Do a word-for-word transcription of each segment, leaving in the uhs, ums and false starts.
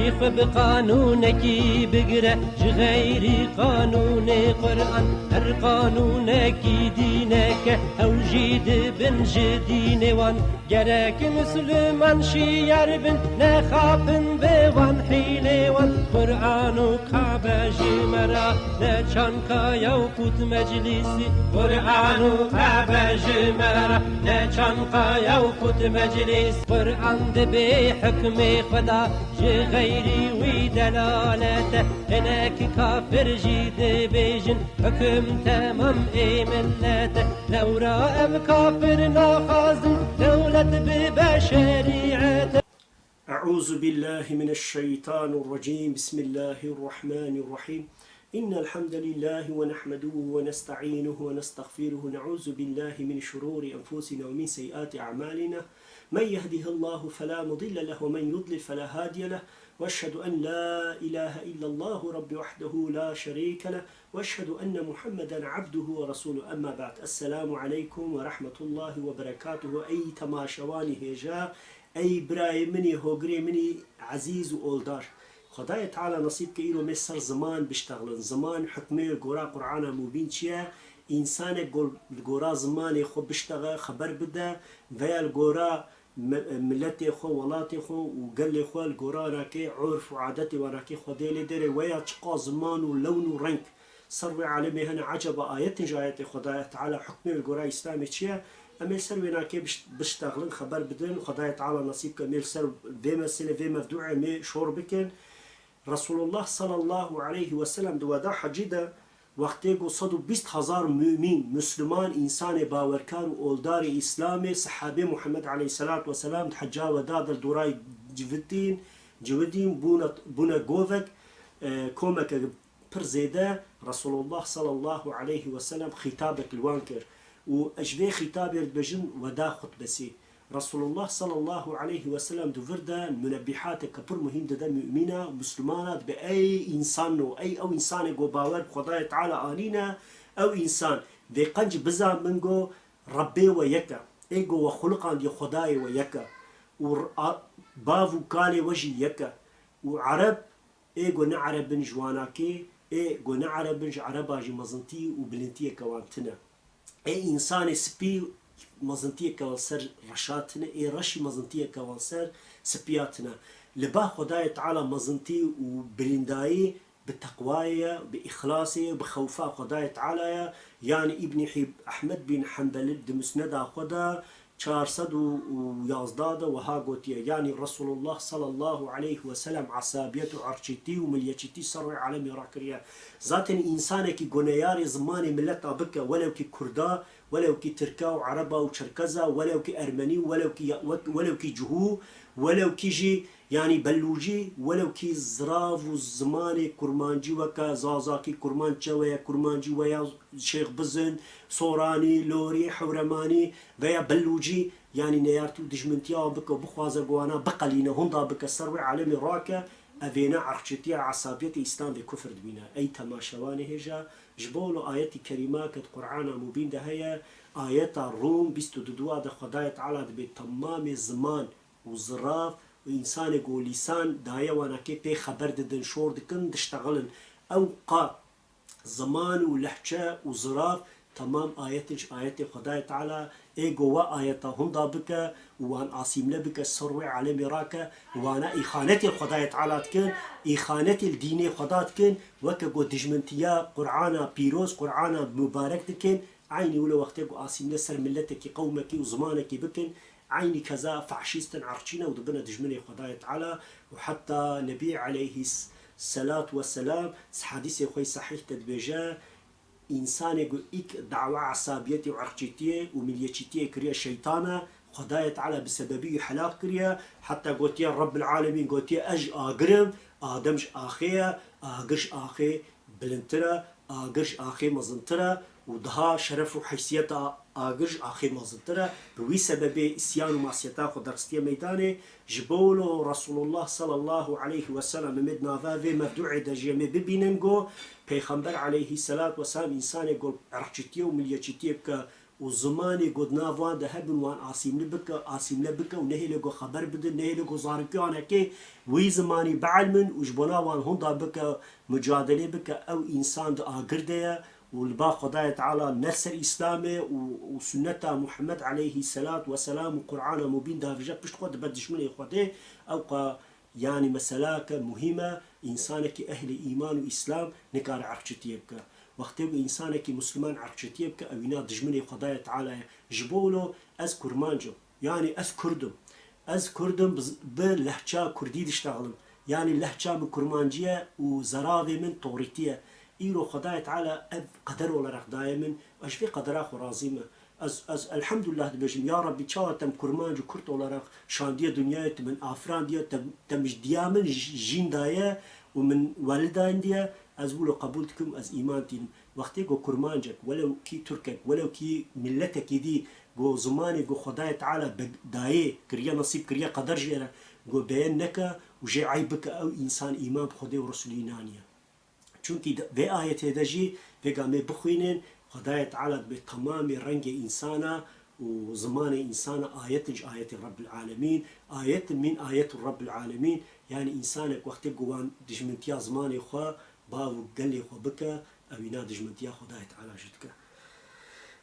Xwe bi qanûnekî bigire, ji xeyrî qanûnê Quran, her qanûnekî dîneke, ew jî dibin ji dînê wan. Gerek Misliman şiyar bin, nexapin bi wan hîlê wan. Quran û Kabe ji me re ne çanka ye û qût meclîsî. Quran û Kabe ji me re ne çanka ye û qût meclîs. Quran dibê hukmê Xweda, ji xeyrî wî delalet e. Hinek kafir jî dibêjin, hukum temam ê millet e. Lewra ev kafir naxwazin, dewlet bibe şerîet e. أعوذ بالله من الشيطان الرجيم. بسم الله الرحمن الرحيم. إن الحمد لله ونحمده ونستعينه ونستغفره، نعوذ بالله من شرور أنفسنا ومن سيئات أعمالنا، من يهده الله فلا مضل له ومن يضلل فلا هادي له، وأشهد أن لا إله إلا الله رب وحده لا شريك له، وأشهد أن محمدا عبده ورسوله، أما بعد. السلام عليكم ورحمة الله وبركاته. Ey temaşevanê hêja, ey birayê min î, hogirê min î ezîz û oldar. Xwedayê Teala nesîb ke îro me ser ziman biştexlin. Ziman hukmê li gora Qur'ana Mubîn çi ye? Însanek go-, li gora zimanê xwe biştexe, xeber bide, veya li gora mi-, miletê xwe, welatê xwe û gelê xwe li gora nakê, urf û adetê wan nakê Xwedê lê derê, weya çiqa ziman û lewn û reng ser wê alemê hene, eceba ayetin ji ayetê Xwedayê Teala hukmê li gora Îslamê çi ye? Em ê ser wê nakê biş-, biştexlin, xeber bidin. Xwedayê Teala nesîb ke em ê li ser vê meselê, vê mevduê em ê şor bikin. Resulullah sallallahu aleyhi ve sellem di weda hecî de, wextê ku sed û bîst hezar mumîn, musliman, însanê bawerkar û oldarê Îslamê, sehabê Muhammed aleyhisselatu vesselam di heca weda de li dorayê civitîn, cividîn bûne, bûne govek, e, komeke pir zêde. Resulullah sallallahu aleyhi ve sellem xîtabek li wan kir û ji vê xîtabê re dibêjin weda xutbesî. Resulullah sallallahu aleyhi ve sellem di vir de munebbihateke pir muhîm dide mumîna, muslimana, dibe ey însan o, ey ew însanê ku bawer bi Xwedayê Teala anîne, ew însan vê qenc bizan min ku Rebbê we yek e, ê ku we xuliqandiye Xwedayê we yek e û r-, a-, bav û kalê we jî yek e û Ereb ê ku ne Ereb in ji wan nakê, ê ku ne Ereb in ji Ereba jî mezintî û bilintiyeke wan tune. Ê însanê spî mezintiyeke wan ser reşa tune, ê reşî mezintiyeke wan ser spiya tune. Li ba Xwedayê Teala mezintî û bilindayî bi teqwayê ye, bi îxlasê ye, bi xewfa Xwedayê Teala ye. Yanî Îbnî Hîb-, Ehmed bin Henbel di Musneda xwe de çar sed û yazdeh de wiha gotiye, yanî Resulullah sallallahu aleyhi ve sellem esabiyet û erkçîtî û miliyetçîtî ser wê alemê rakiriye. Zaten însanekî goneyarê zimanê mileta bike, welew kî Kurda, welew kî Tirka û Ereba û Çerkeza, welew kî Ermenî, welew kî ya-, wek-, welew kî Cihû, welew kî jî, yanî Bellûcî, welew kî zirav û zimanê Kurmancî weke Zazakî, Kurmanc çewe ye, Kurmancî weya Şêx Bizin, Soranî, Lorî, Hewremanî veya Bellûcî, yanî neyartî û dijmintiya wan bike û bixwaze ku wana biqelîne, hunda bike, ser wê alemê rake, evêne erkçîtiya, esabiyetê Îslam vê kufr dibîne. Ey temaşevanê hêja, ji bo wilo ayetî kerîma ke di Qur'ana Mubîn de heye, ayeta Rûm bîst û du de Xwedayê Teala dibê temamê ziman û zirav û însanê ku lîsan daye wana kê pê xeber didin, şor dikin, diştexilin. Ew qa ziman û lehçe û zirav temam ayetin ji ayetê Xwedayê Teala ê ku we ayeta hunda bike û wan asîmle bike, ser wê alemê rake, wana îxanetê Xwedayê Teala dikin, îxanetê li dînê Xweda dikin, weke ku dijmintiya Qur'ana pîroz, Qur'ana mubarek dikin, eynî wilo wextê ku asîmle ser miletekî, qewmekî û zimanekî bikin, eynî keza faşîst in, erkçî ne û dibine dijminê Xwedayê Teala û heta Nebî aleyhis-, selat ve selam, hadîsê xwe yê sehîh de dibêje, însanê ku îlk dawa esabiyetê û erkçîtiyê û miliyetçîtiyê kiriye şeytan e, Xwedayê Teala bi sebebî wî helak kiriye, heta gotiye Rebbil Alemîn gotiye, ez ji agir im, Adem ji axê ye, agir ji axê bilindtir e, agir ji axê mezintir e û daha şeref û heysiyeta agir ji axê mezintir e. Bi wî sebebê îsyan û masiyeta xwe derxistiye meydanê. Ji bo wilo Resulullah sallallahu aleyhi ve sellem, em ê di nava vê mevduê de jî em ê bibînin ku Pêxember aleyhisselat vesselam însanê ku erkçîtiyê û miliyetçîtiyê bike û zimanê ku di nav wan de hebin wan asîmli bike, asîmle bike û nehêle ku xeber bidin, nehêle ku zarokê wan eke wî zimanî bielmin û ji bona wan hunda bike, mucadelê bike, ew însan di agir de ye û li ba Xwedayê Teala ne li ser Îslamê û, û sunneta Muhammed aleyhî selat we selam û Qur'ana Mubîn davêje pişt xwe dibe dijminê Xwedê, ew qe Yanî meselake muhîm e, însanekî ehlê îman û îslam nikare erqçitiyê bike. Wextê ku însanekî musliman erqçitiyê bike, ewîna dijminê Xwedayê Teala ye. Ji bo wilo ez kurmanc im. Yanî ez kurd im. Ez kurd im, bi, bi lehça kurdî diştexlim. Yanî lehça min kurmancî ye û zeravê min torîtî ye. Îro Xwedayê Teala ev qeder olarak daye min, ez ji vê qedera xwe razî me. Ez, ez elhamdulillah dibêjim, ya Rabbî, çawa te min kurmanc û kurd olarak şandiye dinyayê, tu min afirandiye, te, te min ji diya min j-, jîn daye û min welidandiye, ez wilo qebûl dikim, ez îman tînim. Wextê ku kurmancek, welew kî tirkek, welew kî miletekî dî, ku zimanê ku Xwedayê Teala be-, dayê, kiriye nesîb, kiriye qeder jê re, ku beyen neke û jê eyb bike, ew însan îman bi Xwedê û Resulî naniye. Çunkî di vê ayetê de jî vêga me bixwînin, Xwedayê Teala dibê temamê rengê însana û zimanê însana ayetin ji ayetê Rebbil Alemîn, ayetin min ayetu Rebbil Alemîn, yanî însanek wextê ku wan dijmintiya zimanê xwe, bav û gelê xwe bike, ewîna dijmintiya Xwedayê Teala jî dike.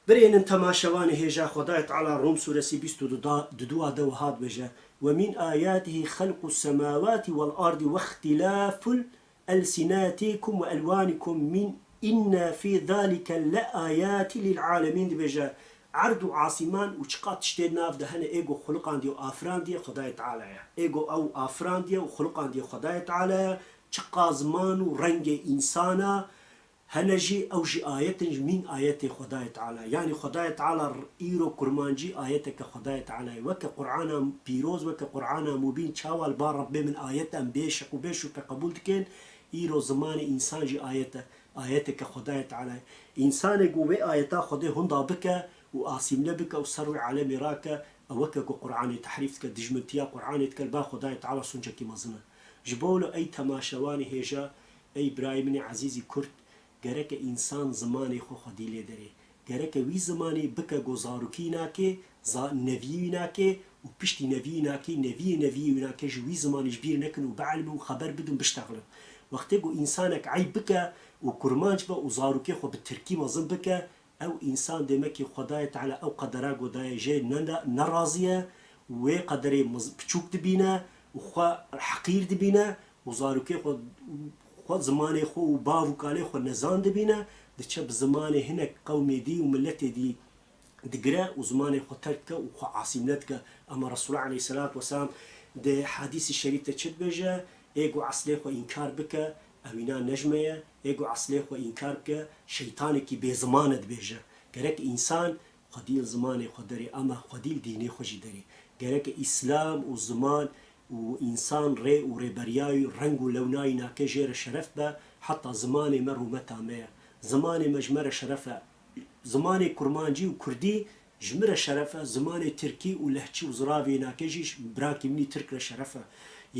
Birênin temaşevanê hêja Xwedayê Teala Rum suresi bîst û du da-, duduwa de wiha dibêje, "Ve min ayatihi xelqus semawati vel ardi ve ihtilaful elsinatikum ve elwanikum min inne fî zalike le ayati lil alemîn" dibêje, erd û asîman û çiqa tiştê nav de hene ê ku xuliqandiye û afirandiye Xwedayê Teala ye. Ê ku ew afirandiye û xuliqandiye Xwedayê Teala ye, çiqa ziman û rengê însana hene jî, ew jî ayetin ji mîn ayetê Xwedayê Teala. Yanî Xwedayê Teala r-, îro kurmancî ayeteke Xwedayê Teala ye. Weke Qur'ana pîroz, weke Qur'ana mubîn, çawa li ba Rebbê min ayet em bê şek û bê şûbhe qebûl dikin, îro zimanê însan jî ayet e. Ayeteke Xwedayê Teala ye. Însanê ku vê ayeta Xwedê hunda bike û asîmle bike û ser wê alemê rake, ew weke ku Qur'anê tehrîf dike, dijmintiya Qur'anê dike, li ba Xwedayê Teala sûncekî mezin e. Ji bo wilo ey temaşevanê hêja, ey birayê min ê ezîzî Kurd, gereke însan zimanê xwe xwedî lê derê. Gereke wî zimanî bike ku zarokî wî nake, za-, neviyê wî nake û piştî neviyê wî nake, neviyê neviyê wî nake, ji wî zimanî ji bîr nekin û bielmin û xeber bidin, biştexilin. Wextê ku însanek eyb bike û kurmanc be û zarokê xwe bi tirkî mezin bike, ew însan demekî Xwedayê Teala ew qedera ku daye jê ne, ne, nerazî ye, wê qederê miz-, piçûk dibîne û xwe heqîr dibîne û zarokê xwe, xwe zimanê xwe û bav û kalê xwe nezan dibîne, diçe bi zimanê hinek qewmê dî û miletê dî digire û zimanê xwe terk dike û xwe asîmle dike. Ama Resulullah aleyhisselatu vesselam di hadîsî şerîf de çi dibêje? Ê ku eslê xwe înkar bike, ewîna ne ji me ye. Ê ku eslê xwe înkar bike, şeytanekî bêziman e dibêje. Gerek însan xwedî li zimanê xwe derê, ama xwedî li dînê xwe jî derê. Gerek îslam û ziman û însan rê û rêberiya wî, reng û lewna wî nake jê re şeref be, heta zimanê me rûmeta me ye. Zimanê me ji me re şeref e. Zimanê kurmancî û kurdî ji min re şeref e, zimanê tirkî û lehçî û ziravê nake jî ji birakî min î tirk re şeref e.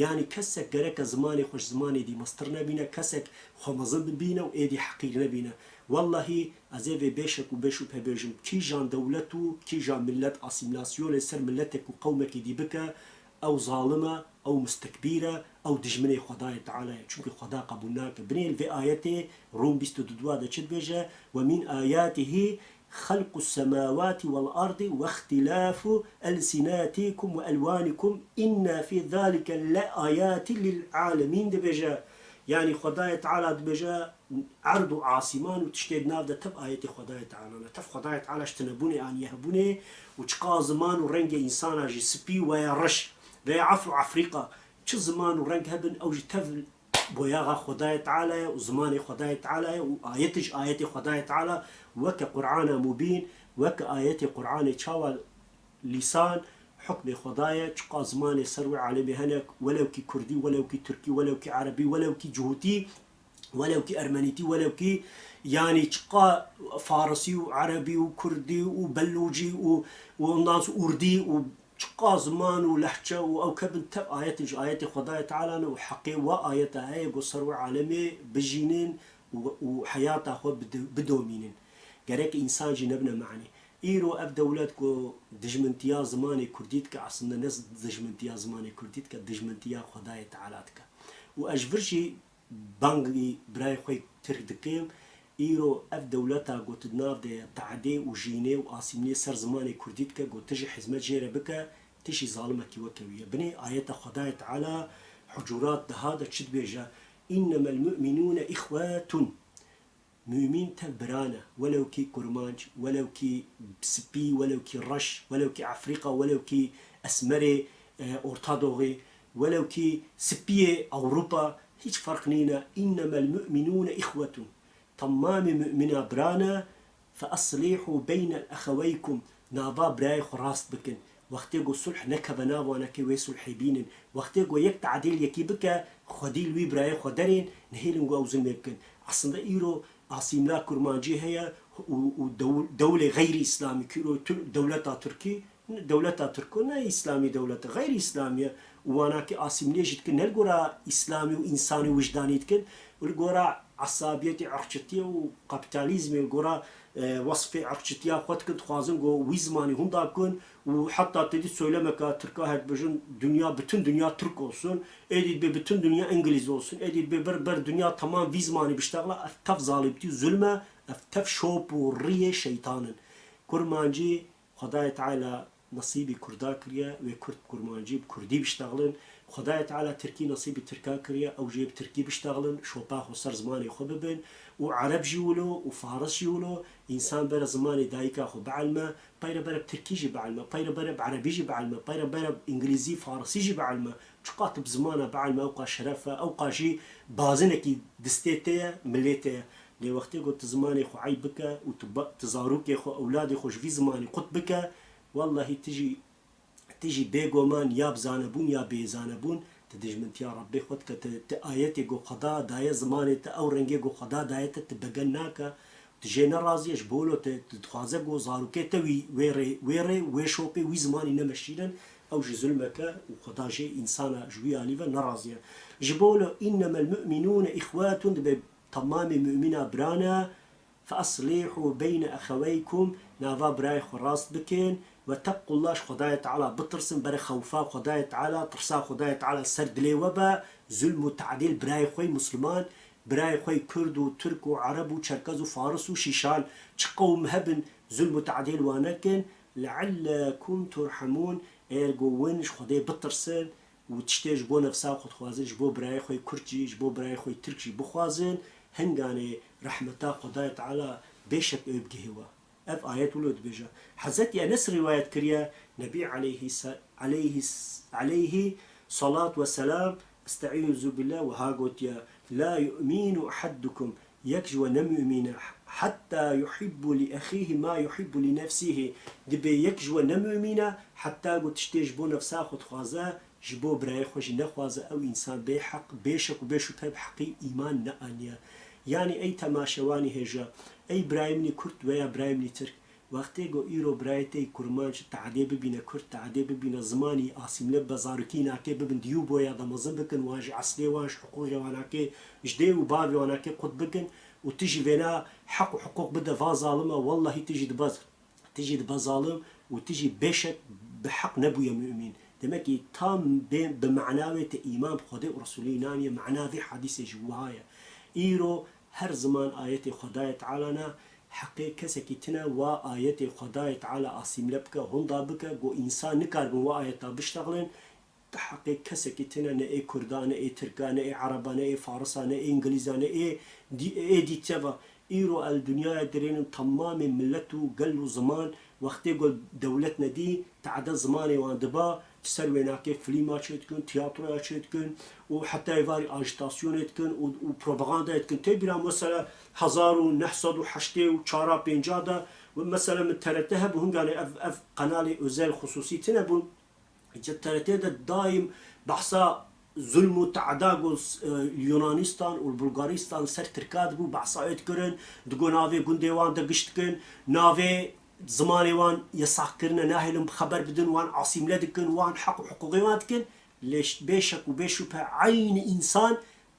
Yanî kesek gereke zimanê xwe ji zimanê dî mestir nebîne, kesek xwe mezin bibîne û êdî heqîr nebîne. Wellahî ez ê vê bêşek û bêşûbhe bêjim, kîjan dewlet û kîjan millet asîmlasyonê ser milletek û qewmekî dî bike, ew zalim e, ew mustekbîr e, ew dijminê Xwedayê Teala ye. Çunkî Xweda qebûl nake. Binê li vê ayetê Rûm bîst û du de çi dibêje? "Ve min ayatihi xelqus semawati vel ardi ve ihtilafu elsinatikum ve elwanikum inne fi zalike le ayati lil alemîn" dibêje. Yanî Xwedayê Teala dibêje, erd û asîman û tiştê di nav de tev ayetê Xwedayê Teala ne. Tev Xwedayê Teala ji tinebûnê aniye hebûnê û çiqa ziman û rengê însana jî spî veya reş veya efr û efrîqa, çi ziman û reng hebin, ew jî tev boyaxa Xwedayê Teala ye û zimanê Xwedayê Teala ye û ayet ji ayetê Xwedayê Teala, weke Qur'ana Mubîn, weke ayetê Qur'anê çawa lîsan hukmê Xweda ye, çiqa zimanê ser wê alemê hene, welew kî kurdî, welew kî tirkî, welew kî erebî, welew kî cihûtî, welew kî ermenîtî, welew kî, yanî çiqa farisî û erebî û kurdî û belûcî û, û ondan sonra urdî û çiqa ziman û lehçe û ew kevin tev ayetin ji ayetê Xwedayê Teala ne û heqê wa ayeta heye ku ser wê alemê bijînin û, û heyata xwe bide-, bidomînin. Gerek însan jî nebine manî. Îro ev dewlet ku dijmintiya zimanê kurdî dike, aslında ne dijmintiya zimanê kurdî dike, dijmintiya Xwedayê Teala dike. Û ez ji vir jî bangî birayê xwe Tirk dikim, îro ev dewleta ku tu di nav de ye, te'dê û jînê û asîmlê ser zimanê kurdî dike, ku tu jî hizmet jê re bike, tu jî zalimekî weke wî ye. Binê ayeta Xwedayê Teala Hucurat deha de çi dibêje? "Înnemel mu'minûne îxwetun." Mumîn tev biran e, welew kî kurmanc, welew kî spî, welew kî reş, welew kî Efrîqa, welew kî esmerê, e, Orta Doğê, welew kî spiyê Ewropa, hiç ferq nîne. "Înnemel mu'minûne îxwetun." Temamê mumîna biran e, "Fe eslîhû beynel exeweykum." Nava birayê xwe rast bikin. Wextê ku sulh nekeve nav wanekê wê sulhê bînin. Wextê ku yek tadîl yekî bike, xwedî li wî birayê xwe derên, nehêlin ku ew zulmê bikin. Aslında îro asîmla kurmancî heye û, û dew-, dewlê xeyrî îslamî, ku îro Tir-, dewleta Tirkî, dewleta Tirko ne îslamî dewlete, xeyrî îslamî ye. Û wanakî asîmlê jî dikin, ne li gora îslamî û însanî wijdanî dikin, û li gora esabiyetê, irqçitiyê û kapîtalîzmê, li gora, e, wesfê irqçitiya xwe dikin, dixwazin ku wî zimanî hûn da bikin û heta te dî söylemeka Tirka her dibêjin, dünya, bütün dünya Türk olsun, êdî dibê bütün dünya İngiliz olsun, êdî dibê ber, ber dünya tamam vî zimanî biştexla, ev tev zalimtî û zulm e, ev tev şop û riyê şeytan in. Kurmancî, Xwedayê Teala nesîbî kurda kiriye, wê kurd bi kurmancî, bi kurdî biştexlin. Xwedayê Teala tirkî nesîbî tirka kiriye, ew jê bi tirkî biştexlin, şopa xwe ser zimanê xwe bibin. Û ereb jî wilo û faris jî wilo, însan bere zimanê dayika xwe bielme, peyre bere bi tirkî jî bielme, peyre bere bi erebî jî bielme, peyre bere bi îngilîzî, farisî jî bielme. Çiqas tu bi zimana bielme, ewqas şeref e, ewqas jî bazinekî distê te ye, milê te ye. Lê wextê ku tu zimanê xwe eyb bike û tu ba-, tu zarokê xwe, ewladê xwe ji vî zimanî qut bike, wellahî tu jî, tu jî bêgoman ya bi zanebûn ya bê zanebûn, tu dijmintiya Rebbê xwe dike, tu, tu ayetê ku Xweda daye zimanê te, ew rengê ku Xweda daye te, tu begen nake, tu jê nerazî ye, ji bo wilo tu, tu dixwaze ku zarokê te wî, wê rê, wê rê, wê şopê, wî zimanî nemeşînin, ew jî zulmeke û Xweda jê însana ji wî alî ve nerazî ye. Ji bo wilo, "Înnemel mu'minûne îxwetun", dibe Temamê mumîna biran e, "Fe eslîhû beyne exeweykum", nava birayê xwe rast bikin, "Wettekullaha", ji Xwedayê Teala bitirsin, bere xewfa Xwedayê Teala, tirsa Xwedayê Teala ser dilê we be, zulm û tadîl birayê xwe yê Musliman, birayê xwe yê Kurd û Tirk û Ereb û Çerkez û Faris û Şîşan, çi qewm hebin, zulm û tadîl wan nekin, "leallekum turhemûn", eger ku win ji Xwedê bitirsin, û tiştê ji bo nefsa xwe dixwazin, ji bo birayê xwe yê Kurd jî, ji bo birayê xwe yê Tirk jî bixwazin, hinganê rehmeta Xwedayê Teala bêşek ew bigihê we. Ev ayet wilo dibêje. Hezretî Enes rîwayet kiriye, Nebî aleyhî se-, aleyhî s-, aleyhî salat ve selam, estaizu billah, wiha gotiye, "La yu'minu ahadukum", yek ji we ne mumîn e, "hetta yuhibbu li ehîhî ma yuhibbu li nefsîhî", dibê yek ji we ne mumîn e, heta ku tiştê ji bo nefsa xwe dixwaze, ji bo birayê xwe jî nexwaze, ew însan bê heq, bê şek û bê şubhe bi heqî îman neaniye. Yanî ey temaşevanî hêja, ey birayê min î Kurd veya birayê min î Tirk, wextê ku îro birayê te yî Kurmanc tadê bibîne, Kurd tadê bibîne, zimanî asîmle bibe, zarokî nakê bibin di yû boya de mezin bikin, wan ji eslê wan, ji hiqûqê wan nakê, ji dê û bavê wan nakê qut bikin û tu jî vêna heq û hiqûq bide van zalima, wellahî tu jî dibez. Tu jî dibe zalim û tu jî bêşek bi heq nebûye mumîn. Demekî tam bê, bi mena wê te îman bi Xwedê û Resûlê naniye, mena vê hadîsê jî wiha ye. Îro her ziman ayetê Xwedayê Teala ne, heqê kesekî tine wa ayetê Xwedayê Teala asîmle bike, hunda bike, ku însan nikaribin wa ayeta biştexlin, Di heqê kesekî tine, ne ê Kurda, ne ê Tirka, ne ê Ereba, ne ê Farisa, ne ê Îngilîza, ne ê dî-, ê dîteva. Îro el dinyaya dirênin temamê millet û gel û ziman, wextê ku dewlet nedî, tade zimanê wan diba, di ser wênakê filîma çêdikin, tiyatroya çêdikin û heta êvarî ajîtasyonê dikin û, û propagandayê dikin. Tê bîra mesela hezar û neh sed û heştê û çar a pênca de, mesela min T R T hebû, hinganê ev, ev qenalê özel, xusûsî tine bûn. Ji T R T de daîm behsa zulm û teada ku, e, Yunanistan û Bulgaristan ser Tirka dibû, behsa wê dikirin, digo navê gundê wan de giş dikin, navê zimanê wan yesax kirine, nahêlin bi xeber bidin, wan asîmle dikin, wan heq û hiqûqê wan dikin. Lê ş-, bê şek û bê şubhe eynî însan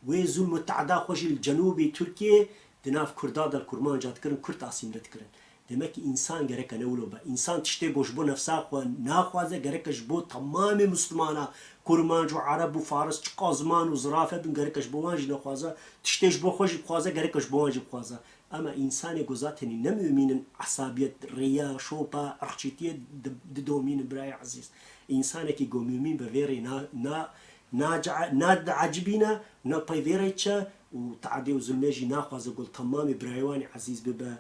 wê zulm û teada xwe jî li cenûbê Tirkiyê di nav Kurda de, li Kurmanca dikirin, Kurd asîmle dikirin. Demek ki însan gereke ne wilo be. Însan tiştê ku ji bo nefsa xwe naxwaze, gereke ji bo temamê Mislimana, Kurmanc û Ereb û Faris, çiqa ziman û zirafe bin, gereke ji bo wan jî nexwaze. Tiştê ji bo xwe jî bixwaze, gereke ji bo wan jî bixwaze. Ema însanê ku zatenî ne mumîn in, esabiyet, riya, şopa, irqçîtiyê di-, didomînin birayê ezîz. Însanekî ku mumîn be vê rê na, na, nace-, nadiecibîne, ne pey vê rê çe û teadê û zulmê jî naxwaze ku li temamê birayê wan ê ezîz bibe.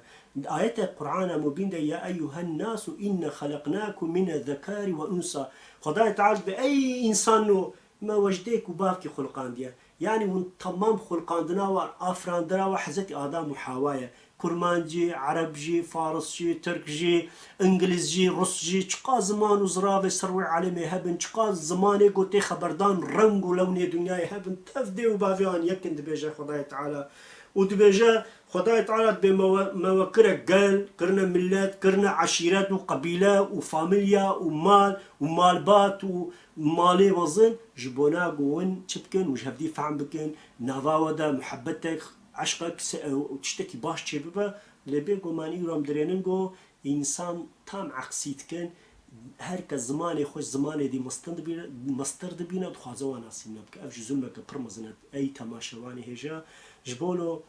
Ayete Qur'ana Mubîn de, "Ya eyyuhen nasu inna xalaqnakum mine zekari ve unsa." Xwedayê Teala dibe, ey însanno, me we ji dayik û bavkî xulqandiye. Yanî hûn temam xulqandina we, afirandina we Hezretî Adam û Hawa ye. Kurmanc jî, Ereb jî, Faris jî, Tirk jî, Îngiliz jî, Rus jî, çiqa ziman û ziravê ser wê alemê hebin, çiqa zimanê ku tê xeberdan reng û lewnê dinyayê hebin, tev dê û bavê wan yek in, dibêje Xwedayê Teala. Û dibêje, Xwedayê Teala dibê me we, me we kire gel, kirine millet, kirine eşîret û qebîle û familya û mal û malbat û malê mezin ji bona ku hûn çi bikin û ji hevdî fehm bikin, nava we de muhebbetek, eşqek, se-, û tiştekî baş çêbibe. Lê bêguman îro em dirênin ku însan tam eksî dikin, her kes zimanê xwe ji zimanê dî mestin dibîne, mestir dibîne, dixwaze wan asîmle bike. Ev jî zulmeke pir mezin e. Ey temaşevanê hêja, ji bo lo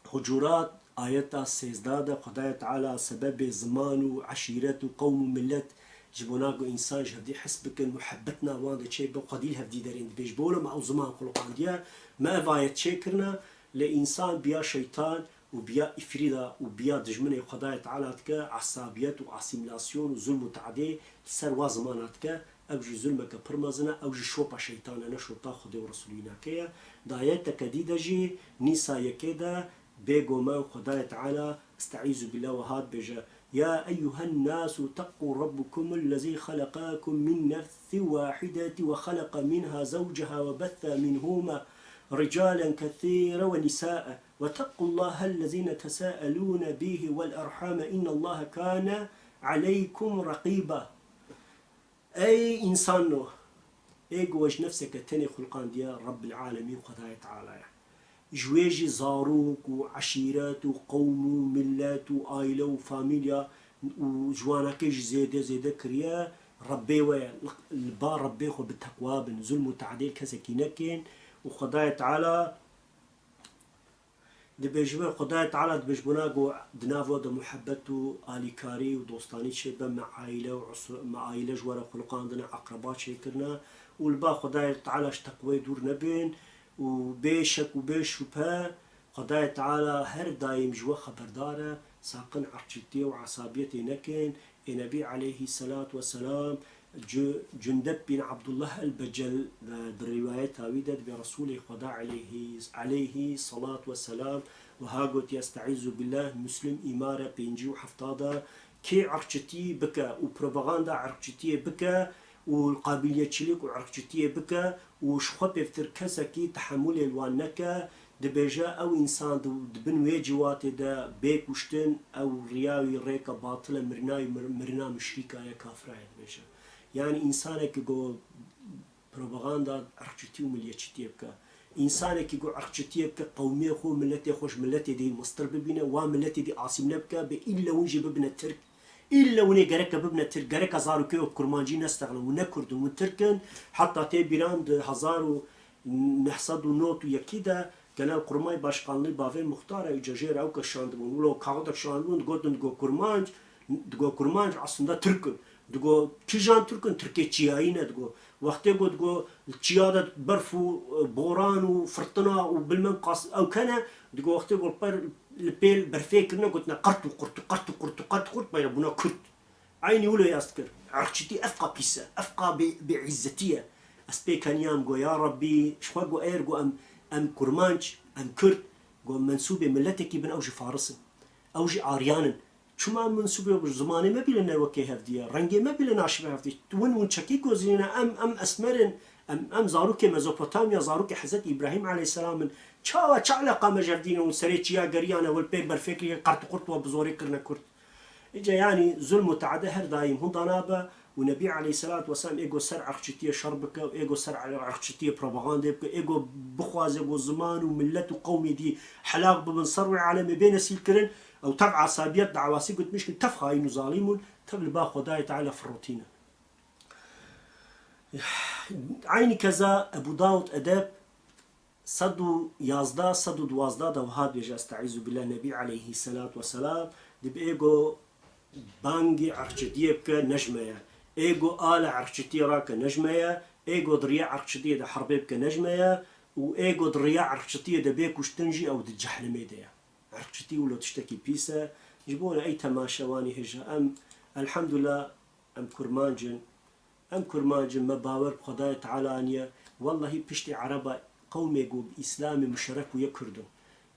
Hucurat, ayeta sêzdeh de Xwedayê Teala sebebê ziman û eşîret û qewm û millet ji bona ku însan ji hevdî hes bikin, muhebbet nav wan de çêbe, xwedî li hevdî derên dibê. Ji bo me ew ziman xulqandiye, me ev ayet çêkirine, lê însan biya şeytan û biya îfrîda û biya dijminê Xwedayê Teala dike, esabiyet û asîmîlasyon û zulm û teadê li ser wa zimana dike. Ew jî zulmeke pir mezin e, ew jî şopa şeytan e, ne şopa Xwedê û Resûlî nake ye. Di ayeteke dî de jî, Nîsa yekê de, bêguman Xwedayê Teala, estaizu billah, wiha dibêje, "Ya eyyuhen nasu teqqû rabbukumul lezî xelaqakum min nefsin wahideti ve xeleqa minha zewceha ve betha minhuma ricalen kethîren ve nisâe ve teqqullahellezî tesaelûne bîhi vel erhame innallahe kâne aleykum reqîba." Ey însanno, ê ku we ji nefseke tenê xulqandiye, Rebbil Alemîn Xwedayê Teala ye. Ji wê jî zarok û eşîret û qewm û millet û aîle û famîlya û ji wanakê jî zêde zêde kiriye, Rebbê we ye. Li ba Rebbê xwe bi teqwa bin, zulm û teadê li kesekî nekin û Xwedayê Teala Dibêjime, Xwedayê Teala dibêjbûna ku di nav we de muhebbet û alîkarî û dostanî çêbe, me aîle û us-, me aîle ji we re xulqandine, eqreba çêkirine û li ba Xwedayê Teala ji teqwê dûr nebin û bê şek û bê şubhe Xwedayê Teala her daîm ji we xeberdar e, saqin erkçîtiyê û esabiyetê nekin, Ê Nebî aleyhî selatu weselam, Cu-, Cundeb bin Abdullah el-Becel ve bi rîwayeta wî de dibê Resûlê Xweda aleyhî, aleyhî selat weselam wiha gotiye, Estaizu billah, Muslim îmare pêncî û hefta de, kê erkçitî bike û propaganda erkçitiyê bike û qabîliyetçilik û erkçitiyê bike û ji xwe pêvtir kesekî tehemûlê li wan neke, Dibêje, ew însan di, di bin wê ciwatê de bê kuştin, ew riya wî rêka batil e, mirina wî mir-, mirina muşrîka ye, kafira ye, dibêje. Yanî însanekî ku propaganda irqçitî û miliyetçitiyê bike, însanekî ku irqçitiyê bike, qewmê xwe, miletê xwe ji miletê dî mestir bibîne, wan miletê dî asîmle bike, bê îlle hûn jî bibine tirk, Îlle hûn ê gereke bibine tirk, gereke zarokê we bi kurmancî nestexlin, hûn ne kurd in, hûn tirk in. Heta tê bîran di hezar û neh sed û nod û yekî de Genelkurmay Başkanlığı bavê Muxtar e, îca jê re ew kes şandibûn. Wilo kaxidek şandibûn, digotin digo kurmanc, digo kurmanc aslında tirk in. Digo kîjan tirk in? Tirkê çiyayî ne digo. Wextê ku digo li çiya de berf û, e, boran û firtina û bilmem kas ew kene, digo wextê ku li per Li pêl berfê kirine gotine qert û qurt û qert û qurt û qert û qurt, peyre bûne kurd. Eynî wilo yaz dikir. Irqçîtî evqa pîs e, evqa bê, bêîzzetî ye. Ez pê keniyam go, ya Rebbî, ji xwe go, eger go em, em kurmanc, em kurd, go em mensûbê miletekî bin, ew jî faris in. Ew jî aryan in. Çima em mensûbê zimanê me bîle ne wekê hevdî ye, rengê me bîle naşibe hevdî? Win win çekî ku zîne em, em esmer in, em, em zarokê Mezopotamya, zarokê Hezretî Îbrahîm aleyhisselam in. Çawa, çi eleqa me ji hevdî ne? Hûn serê çiya geriyane, wel pê berfê kiriye, qert û qurt we bi zorê kirine kurd. Îca yanî zulm û teade her daîm hunda nabe û Nebî aleyhisselatu vesselam ê go ser erqçitiyê şer bike û ê go ser erqçitiyê propagandê bike, ê go bixwaze go ziman û millet û qewmê dî helak bibin, ser wê alemê bê nesîl kirin, Ew tev asabiyet dawasî gotmiş ki tev xayîn û zalîm bûn, tev li ba Xwedayê Teala firotîne. Eynî keza Ebu Dawud Edeb sed û yazdeh, sed û duwazdeh de wiha dibêje, Estaizu billah, Nebî aleyhî selat we selam, dibê êgo bangî erkçitiyê bike, nejme ye. Êgo ale erkçitiyê rake, nejme ye. Êgo di riya erkçitiyê de herbê bike, nejme ye. Û êgo di riya erkçitiyê de bê kuştin jî, ew di cehnimê de ye. Erkçitî wilo tiştekî pîs e. Ji bo ey temaşevanî hêja em, elhamdulillah, em kurmanc in. Em kurmanc in, me bawer bi Xwedayê Teala aniye. Wellahî piştî Ereba qewmê ku bi Îslamê muşerref bûye Kurd in.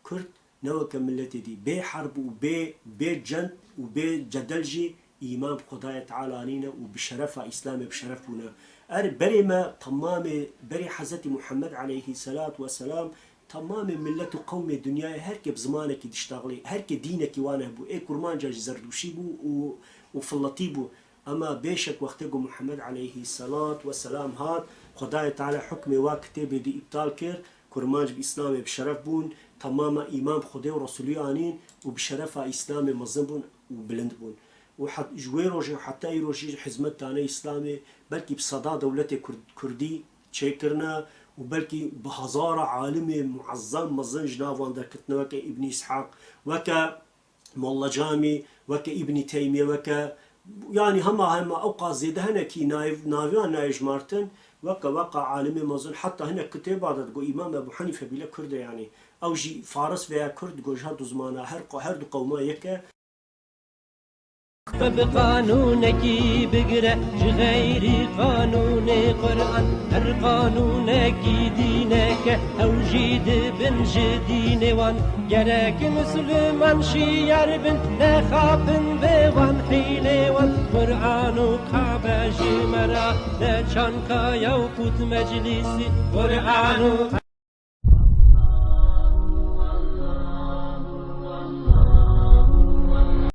Kurd ne weke miletê dî. Bê herb û bê, bê ceng û bê cedel jî îman bi Xwedayê Teala anîne û bi şerefa Îslamê bi şeref bûne. Er berê me temamê, berê Hezretî Muhammed aleyhî selat we selam, temamê milet û qewmê dinyayê her kê bi zimanekî diştaxlê, her kê dînekî wan hebû. Ê kurmanca jî zerdûşî bû û, û filletî bû. Ema bêşek wextê ku Muhammed aleyhî selat we selam hat, Xwedayê Teala hukmê wa kitêbê dî îptal kir, kurmanc bi Îslamê bi şeref bûn, temama îman bi Xwedê û Resûlî anîn û bi şerefa Îslamê mezin bûn û bilind bûn. Û het-, ji wê rojê heta îro jî hizmet dane Îslamê, belkî bi seda dewletê Kurd-, Kurdî çêkirine û belkî bi hezara alimê muezzem mezin ji nav wan derketine, weke Îbnî Îshaq, weke Molla Camî, weke Îbnî Teymîye, weke, yanî hema hema ewqas zêde hene kî nayê-, naviyan nayê jimartin, weke, weke alimê mezin, heta hinek kitêba de digo Îmam Ebû Henîfe bîle Kurd e, yanî ew jî faris veya Kurd digo ji her du zimana her qe-, her du qewma yek e. Xwe bi qanûnekî bigire, ji xeyrî qanûnê Quran, her qanûnekî dîneke, ew jî dibin ji dînê wan. Gerek misliman şiyar bin, nexapin bi wan hîlê wan. Quran û Kabe ji me re ne çanka ye û qût meclîsî. Quran û